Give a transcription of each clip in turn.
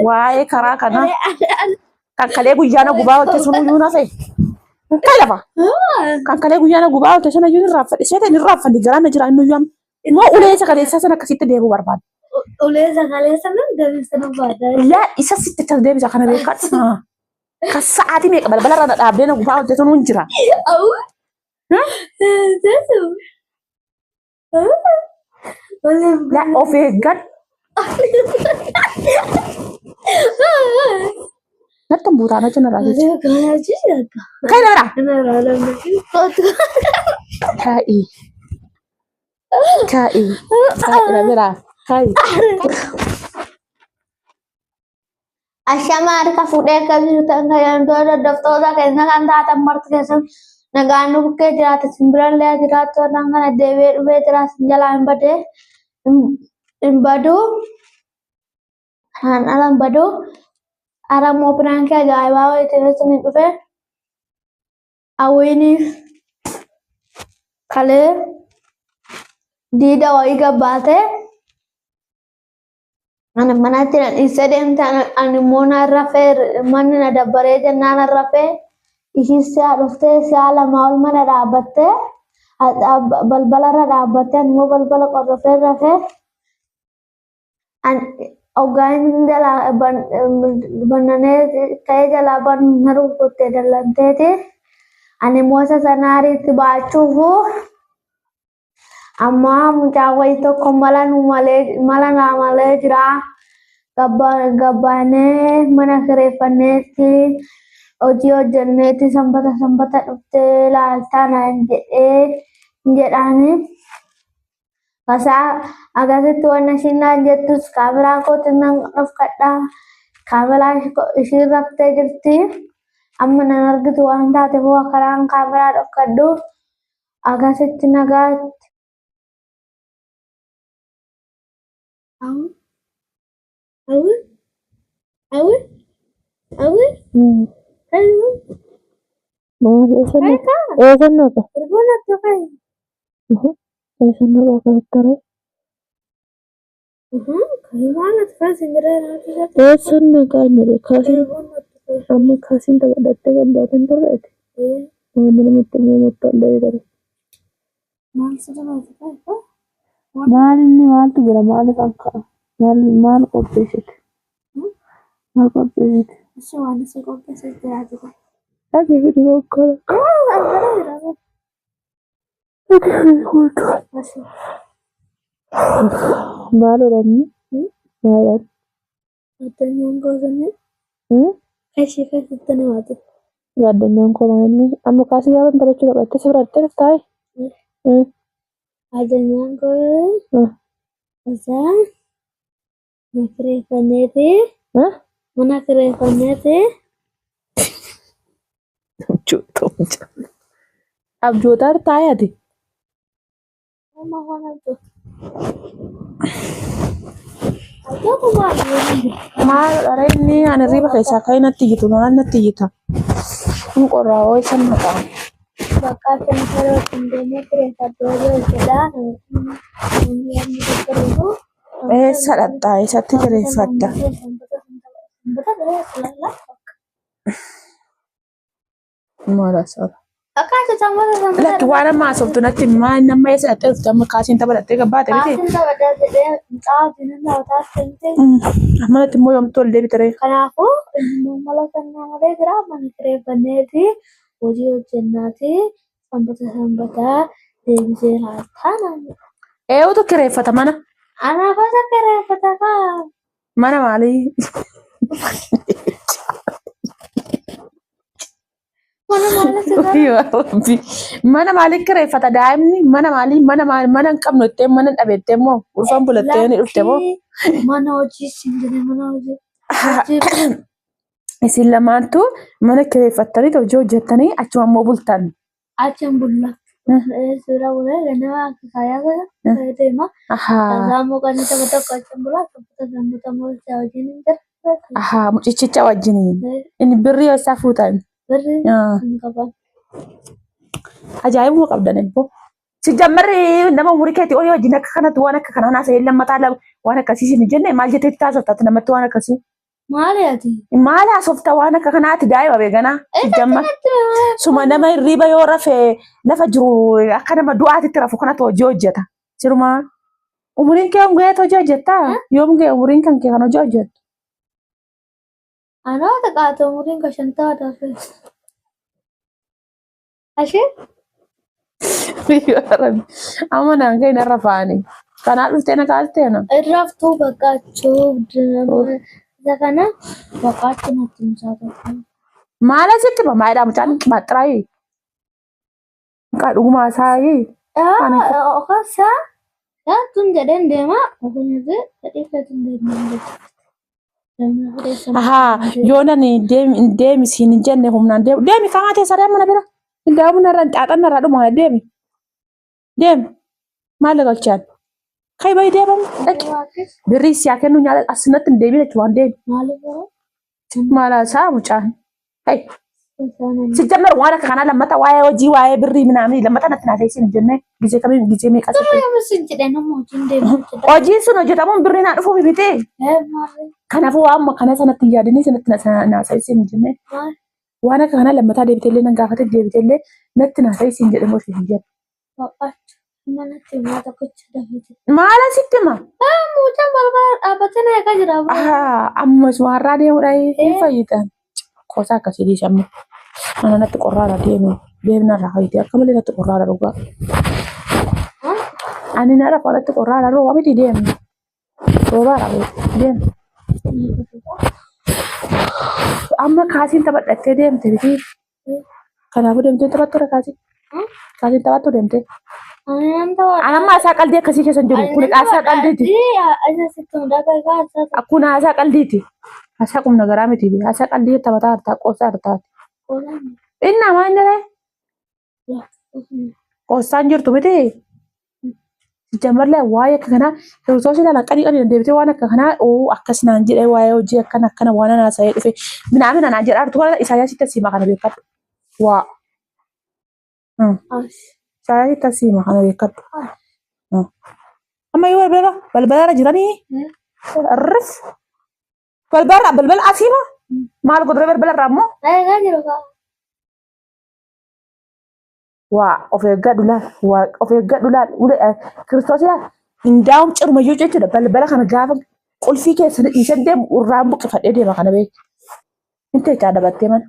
Waa'ee karaa kanaa kan kalee guyyaana gubaa oolte sun iyyuu nafe. Kan lafa. Kan kalee guyyaana gubaa oolte sana iyyuu irraanfadhe. Seeta hin irraanfanne garaan na jira inni iyyuu amma. Immoo ulee isa kaleessaa sana akkasitti deebi'uu barbaada. Ulee sagalee sana deebisa barbaada. Yaa isa sitti tas deebisa kana beekadhu. Kan sa'aatii meeqa balbala irra na dhaabdee na gubaa oolte sun hin jira. Awuu. Laa of eeggadhu. Natti hin buutaan achi narraa jecha. Kan na biraa. Kaa'i. Kaa'i. Kaa'i na biraa. Kaa'i. Ashama harka fuudhee akka jirtan tajaajiltoota hordoftoota keenya kan taatan marti keessan nagaan nu bukkee jiraata simbirallee jiraattu irraan kana deebi'ee dhufee jira sin jalaa hin badee hin badu kanaan ala hin badu arammoo piraankii ajaa'ibaa wayitiin isin dhufe hawwiin kalee diida wayii gabbaatee Ani manatti na dhiistee deemte ani immoo nan rafee manni na dabbaree jennaan nan rafee ishiin si'a dhuftee si'a lamaa ol mana dhaabbattee balbalarra dhaabbattee ani immoo balbala qorrofee rafee hoggaan jalaa bannanee ka'ee jalaa na rukutte dallanteeti ani immoo isa sana ariitti baachuufu Amma mucaan wayii tokko mala nu malee mala naa malee jira. Gabbaanee mana kireeffanneetti hojii hojjenneetti sanbata sanbata dhuftee laaltaa naan jedhee jedhaani. Kasaa akkasitti wanna ishiin naan jettus kaameraa kootiin nan dhofkadha. Kaameraa ishiin raftee jirti. Amma nan argitu waan taateef karaan kaameraa dhofkadhu. Akkasitti nagaatti. Awu. Awu. Awu. Awu. Awu. Maal eessa naqa? Eessa naqa? Ergoon akka fa'i. Eessa naqa kaattara? Eessa naqa jedhe kaasiin amma kaasiin taphadhattee gabbaateen turreeti. Amma namatti immoo murtoon deebi Maal inni maaltu jira maaliif akka maal maal qopheessite? Maal qopheessite? Dhagee fidi boqqola. Dhagee fidi boqqola. Maal godhanni? Maal godhan? Gaaddanyaan koo maal inni? Amma kaasii gaafa taphachuu taphattee si bira dhaqxee dhuftaa? Addunyaan koo isaa mana kireeffanneeti mana kireeffanneeti Abjootaa taa'ee ati? Maal dhara inni ani hirriba keessaa ka'ee natti iyyitu maal natti iyyita? Kun qorraa hoo isa maqaa. Bakka akkanaa wajjin deemee kireeffadhee jedha. Namni yaadni tokko Eessa dhaqxaa? Eessatti kireeffatta? Maal haasa'u? Akkaata sanbata sanbata. Lakki waan amma haasoftu natti maal nama eessa dhaqxee dhufte amma kaasiin tapha dhaqxee gabbaate miti? Kaasiin taphataa jedhee mucaa wajjin taphataa turte. Amma natti immoo yoomtu ol deebite ree? Kanaafuu inni mala sannaa malee jira mana kireeffanneeti hojii hojjennaati sanbata sanbataa deebisee laaltaa naan jedhe. Eewutu kireeffata mana? Anaaf asa kireeffata kaa. Mana maalii? Mana maalii si Yaa Rabbi. Mana maalii kireeffata daa'imni? Mana maalii? Mana maal mana hin qabnu jettee mana hin dhabe jettee immoo ulfaan bulattee ni dhufte moo? Lakkii mana hojii siin jedhe mana hojii. Hojii Isin lamaantu mana kireeffattanii hojii hojjettanii achuma immoo bultan. Achin bulla. Suura bulee ganama akka kaayaa kana deema. Ahaa. Dhagaa muqanii tokko tokko achin bula. Sanbata sanbata immoo isaa wajjin hin jira. Ahaa mucichicha wajjiniin. Inni birrii eessaa fuutan? Birri hin qaban. Ajaa'ibuma qabdan ebboo. Sijjammarri nama umurii keetii olii wajjin akka kanatti waan akka kanaa haasa'ee lammataa lama waan akkasii sin hin jenne maal jetteetti taasiftaatti namatti waan akkasii. Maali ati? Maal haasofta waan akka kanaatti daa'ima beekanaa. Sijjammar suma nama hirriiba yoo rafe lafa jiru akka nama du'aatitti rafu kanatti hojii hojjeta. Sirumaa umuriin kee yoom ga'eet hojii hojjettaa? Yoom ga'e umuriin kan kee kan hojii hojjettu? Anaa xiqqaate umuriin koo 50 darbe. Ashee Amma naan ga'e narra faani. Kanaa dhuftee na kaastee na. Irraaftuu baqachuu isa kana baqachuu natti himsaa tokko. Maal asitti hima maalidhaa mucaan qimaaxxiraayii? Mucaa dhugumaa isaayii? Ani Okosaa tun jedheen deema okunyaze fedhii keetiin deemaa jechuudha. Ahaa yoo nani deemi deemi siin hin jenne humnaan deemu deemi kaamaa teessa deemu mana bira hin narra xaaxan narra dhuma deemi deemi maal galchaan kai bayi deemamu dhaqi birrii siyaa kennu nyaata asinatti hin deebiin achi waan deemi maal haasaa mucaan hey Sijjamar waan akka kanaa lammata waa'ee hojii waa'ee birrii minaamii lammata natti naa teessiin hin jenne gizee kamii gizee meeqa sitti. Hojiin sun hojjetamuun birrii naa dhufuuf miti. Kanaafuu waan amma kana sanatti hin yaadinii sanatti naa teessiin hin jenne. Waan akka kanaa lammataa deebiteellee nan gaafate deebiteellee natti naa teessiin jedhe moo hin jenne. Manatti himaa tokkicha dafite. Maal asitti hima? Mucaan balbala dhaabbatee na eegaa jira. Ammas waarraa deemudha hin fayyitan. Qosaa akkasii dhiisi amma. Ana natti qorraadha deemu. Deemnarraa fayyite akka malee natti qorraadha dhugaa. Ani na rafa natti qorraadha rooba miti deemu. Roobaadha deemu. Amma kaasiin taphadhattee deemte miti. Kanaafuu deemtee taphattu kaasii. Kaasiin taphattu deemtee. Ani nan tapha. Ani amma haasaa qaldii akkasii keessa hin jiru. Kun haasaa qaldiiti. Kun haasaa qaldiiti. Haasaa qubna garaa miti. Haasaa qaldii taphataa hartaa qoosaa hartaati. Inni namaa inni ree? Qoosaan jirtu miti. Jamarlee waa'ee akka kanaa Kiristoos ilaala qadii qadii deebitee waan akka kanaa oo akkas naan jedhee waa'ee hojii akkana akkana waan anaa sa'ee dhufe minaamin anaan jedhaa jirtu kana Isaayyaasitti asiima kana beekadhu. Waa. Isaayyaasitti asiima kana beekadhu. Amma yoo balbala balbalarra jiranii rif balbalarra balbala asiima maal godhee balbalarra ammoo Waa of eeggadhu laal waa of eeggadhu laal ulee Kiristoos laal hindaa'um cirumayyuu jechuudha balbala kana gaafa qulfii keessa dhiisan deemu irraan buqqifadhee deema kana beeku. Hin teechaa dabattee mana.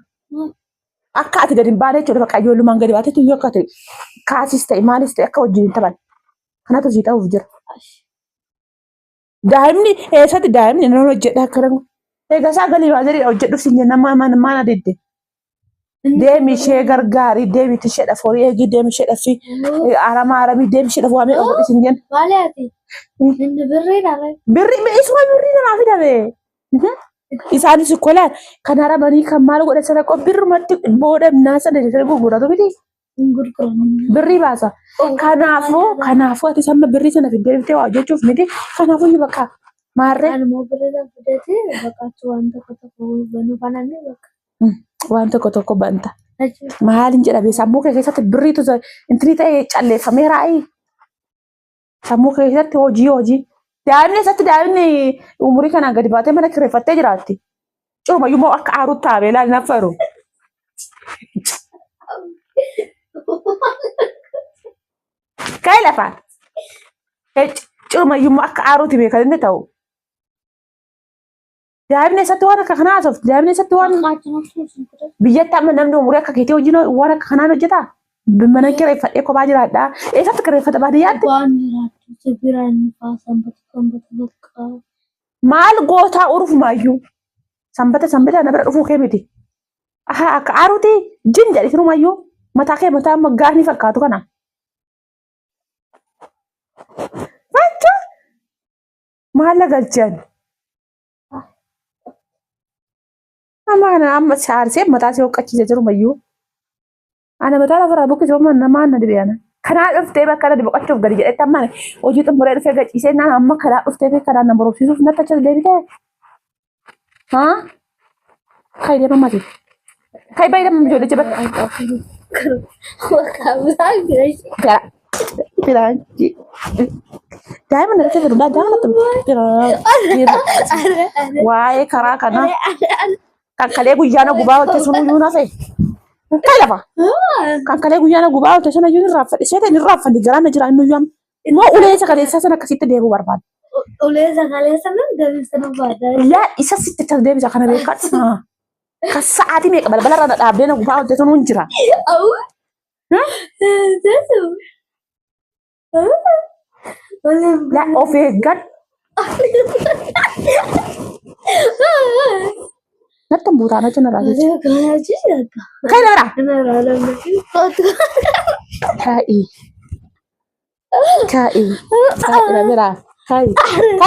Akka ati gadi hin baane jechuudha bakka ijoollummaan gadi baate tuyyuu akka ati kaasis ta'e maalis ta'e akka wajjin hin taphanne. Kanatu sii ta'uuf jira. Daa'imni eessatti daa'imni nan hojjedha akkana. Egaa isaa galii baazanii hojjedhuuf siin jenna maal maal adidde. Deemi ishee gargaari deemi isheedhaaf horii eegi deemi isheedhaaf aramaa aramii deemi isheedhaaf waa meeqa godhi siin jenna. Maali ati? Inni birrii dha. Birrii isuma birrii namaa fidame. Isaanis kolaan kan aramanii kan maal godhan sana qo birrumatti booda naa sana jedhanii gurguratu miti. Hin gurguramu. Birrii baasa. Kanaafuu ati amma birrii sana fiddee dhuftee waa hojjechuuf miti. Kanaafuu iyyuu bakka maarree Ani immoo birrii sana fideeti baqachuu waan tokko tokko banuu kanaan bakka. Waan tokko tokko banta. Maalin jedhame sammuu kee keessatti birriitu intinii ta'e calleeffamee raa'ii. Sammuu kee keessatti hojii hojii. Daa'imni eessatti daa'imni umurii kanaan gadi baatee mana kireeffattee jiraatti. Curumayyuu immoo akka aarutti taabee ilaali naffaru. Ka'ee lafaan. Curumayyuu immoo akka aaruuti beekan inni ta'u. Daa'imni eessatti waan akka kanaa haasofti? Daa'imni eessatti waan biyyatti amma namni umurii akka keetii hojii waan akka kanaan hojjetaa? Mana kireeffadhee kophaa jiraadhaa. Eessatti kireeffata baadiyyaatti? Waan jiraattu si biraan faa sanbata sanbata bakka. Maal gootaa urufumaayyuu? Sanbata sanbata na bira dhufuu kee miti. Ahaa akka aaruuti jin jedhi sirumayyuu mataa kee mataa amma gaanii fakkaatu kana. Facha maal galchan? Amma kana amma si aarsee mataa si hoqqachiise jirumayyuu. Ana mataa lafarraa buqqise amma namaa na dhibe ana. Kanaa dhuftee bakka natti boqochuuf gadi jedhetti amma ani hojii xumuree dhufee gaciisee naan amma kanaa dhuftee kanaan na boromsiisuuf natti achas deebitee. Haa? Kai deema mati. Kai bayi deema ijoollee jaba. Gara. Piraankii. Daa'ima na rakkate dhugaa daa'ima natti piraanki. Waa'ee karaa kanaa kan kalee guyyaa na gubaa oolte sunuyyuu na fe'e. Kai lafa. Kan kalee guyyaa na gubaa oolte sana iyyuu ni irraanfadhe. Seeta hin irraanfanne garaan na jira inni iyyuu amma. Immoo ulee isa kaleessaa sana akkasitti deebi'uu barbaada. Ulee sagalee sana deebisa nu baada. Yaa isa sitti akkas deebisa kana beekadhu. Kan sa'aatii meeqa balbala irra na dhaabdee na gubaa oolte sunuu hin jira. Au. Laa of eeggadhu. Natti hin buutaan achi narraa jecha. Kai na biraa. Kaa'i. Kaa'i. Kaa'i na biraa. Kaa'i. Kaa'i.